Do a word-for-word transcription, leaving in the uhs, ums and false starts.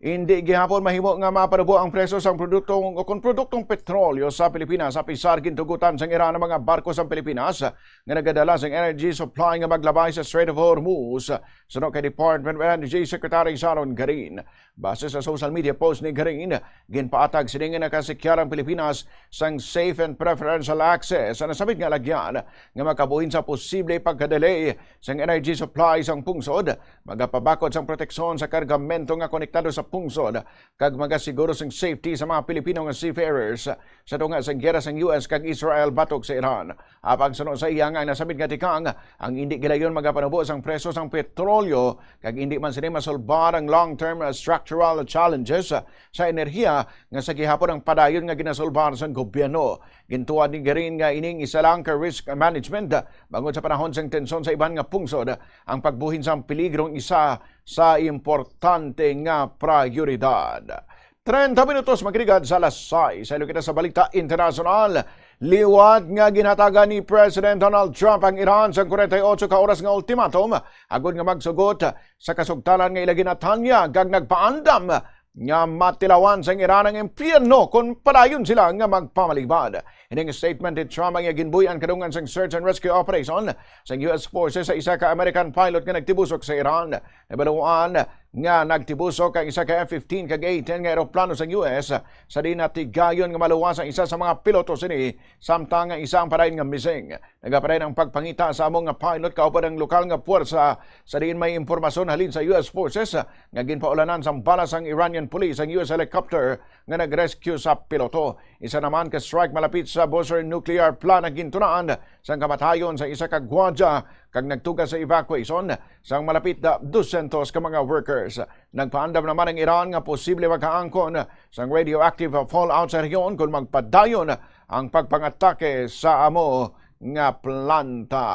Hindi gihapon mahimo nga mapanubo ang presyo sang produktong o kon produktong petrolyo sa Pilipinas, apisar gintugutan sang Iran ang mga barko sang Pilipinas nga nagadala sang energy supply nga maglabay sa Strait of Hormuz, suno kay Department of Energy Secretary Sharon Garin. Base sa social media post ni Garin, ginpaatag sini nga nakasikyar ang Pilipinas sang safe and preferential access sa nasabit nga lagyan nga makabuhin sa posible pagka-delay sang energy supply sang pungsod, magapabakod sang proteksyon sa kargamento nga konektado sa pungsod, kag magasiguro sang safety sa mga Pilipino nga seafarers sa tunga sang giyera sang U S kag Israel batok sa Iran. Apang suno sa iya nga nasabit nga tikang, ang indi gilayon magapanubo sang presyo sang petrolyo, kag indi man sini masulbar ang long-term structural challenges sa enerhiya nga sa gihapon ang padayon nga ginasulbar sang gobyerno. Gintuwad ni Garin nga ining isa lang ka risk management bangod sa panahon sang tensyon sa iban nga pungsod, ang pagbuhin sang peligrong isa sa importante nga prioridad. Treinta minutos magligad sa alas sais. Sa kita sa balita internasyonal, liwat nga ginhatagan ni President Donald Trump ang Iran sa forty-eight ka oras nga ultimatum agod nga magsugot sa kasugtanan nga ila ginatanyag kag nagpaandam nga matilawan sang Iran ang impyerno kon padayon sila nga magpamalibad. Ining statement ni Trump ang iya ginbuy-an kadungan sang search and rescue operation sang U S forces sa isa ka American pilot nga nagtibusok sa Iran. Nabaluan nga nagtibusok ang isa ka F fifteen kag A ten nga eroplano sang U S, sa diin natigayon nga maluwas ang isa sa mga piloto sini, samtang ang isa ang padayon nga missing. Nagapadayon ang pagpangita sa amo nga pilot kauban ang lokal nga puwersa, sa diin may impormasyon halin sa U S forces nga ginpaulanan sang bala sang Iranian police ang U S helicopter nga nag-rescue sa piloto. Isa naman ka strike malapit sa Bushehr nuclear plant ang gintunaan sang kamatayon sa isa ka gwardiya kag nagtuga sa evacuation sang malapit na dusyentos ka mga workers. Nagpaandam naman ang Iran nga posible makaangkon sang radioactive fallout sa rehiyon kon magpadayon ang pagpangatake sa amo nga planta.